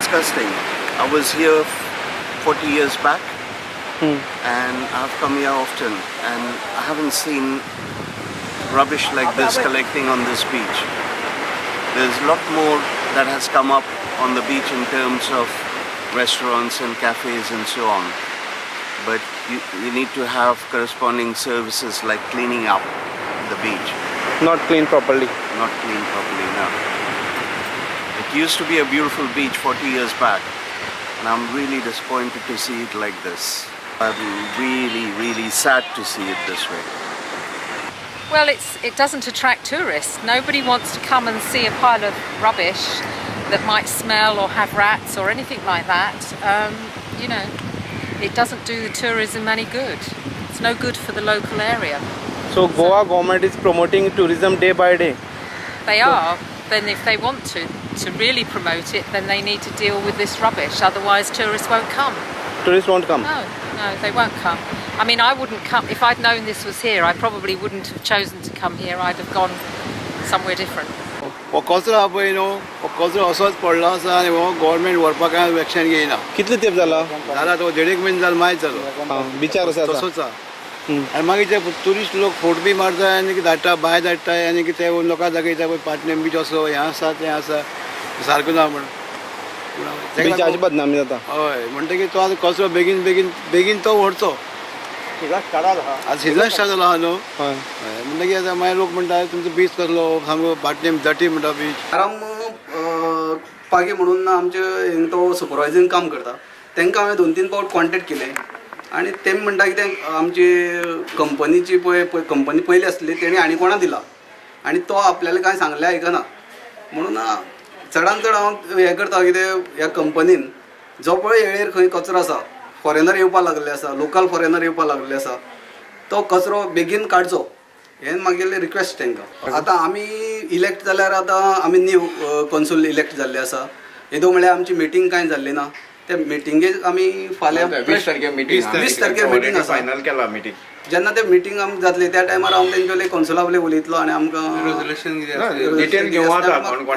Disgusting. I was here 40 years back and I've come here often and I haven't seen rubbish like this collecting on this beach. There's a lot more that has come up on the beach in terms of restaurants and cafes and so on. But you need to have corresponding services like cleaning up the beach. Not clean properly. Not cleaned properly now. It used to be a beautiful beach 40 years back, and I'm really disappointed to see it like this. I'm really, really sad to see it this way. Well, it doesn't attract tourists. Nobody wants to come and see a pile of rubbish that might smell or have rats or anything like that. It doesn't do the tourism any good. It's no good for the local area. So Goa government is promoting tourism day by day. They are. Then if they want to really promote it, then they need to deal with this rubbish. Otherwise, tourists won't come. Tourists won't come. No, no, they won't come. I mean, I wouldn't come. If I'd known this was here, I probably wouldn't have chosen to come here. I'd have gone somewhere different. हो कचरो आहा पळय न्हू, हो कचरो असोच पडलो आसा आनी हो गव्हर्मेंट व्हरपाक कांय एक्शन घेयना. कितले तेप जाला? जाला तो देडेक म्हयनो जालो, मायज जालो. हा, बिचार आसा. तसोच आहा आनी मागीर ते टुरिस्ट लोक फोट बी मारता आनी धाडटा, भायर धाडटा आनी ते लोकांक दाखयता पळय पाटणेम बीच असो हें आसा, तें आसा, सारको ना म्हण. बिचाची बदनामी जाता. हय, म्हणटकीर तो आतां कचरो बेगीन बेगीन बेगीन तो व्हरचो. आतां सिजन स्टार्ट जालो आहा न्हू. हय. हय, म्हणटकीर आतां मागीर लोक म्हणटा तुमचो बीच कसलो सामको पाटणेम डटी म्हणटा बीच. आराम पागे म्हणून आमचे हिंग तो सुपरवायझींग काम करता. तांकां हांवें 2-3 फावट कॉन्टेक्ट केलें आनी ते म्हणटा कितें आमची कंपनीची पळय कंपनी पयली आसली तेणी आनी कोणा दिला आनी तो आपल्याला कांय सांगलें आयकना. म्हणून चडान चड हांव हें करता कितें ह्या कंपनीन जो पळय येळेर खंय कचरो आसा, फॉरेनर येवपाक लागले आसा, लोकल फॉरेनर येवपाक लागले आसा, तो कचरो बेगीन काडचो हें मागेलें रिक्वेस्ट तांकां. आतां आमी इलेक्ट जाल्यार आतां आमी न्यू कॉन्सूल इलेक्ट जाल्ले आसा. येदो म्हळ्यार आमची मिटींग कांय जाल्ली ना. ते मिटिंगेक आमी फाल्यां 20 तारखेर मिटींग, 20 तारखेर मिटींग आसा. फायनल केला मिटींग. जेन्ना ते मिटींग आमकां जातली त्या टायमार हांव तेंचे कॉन्सुला उलयतलो आनी आमकां डिटेल घेवं आतां कोण कोण.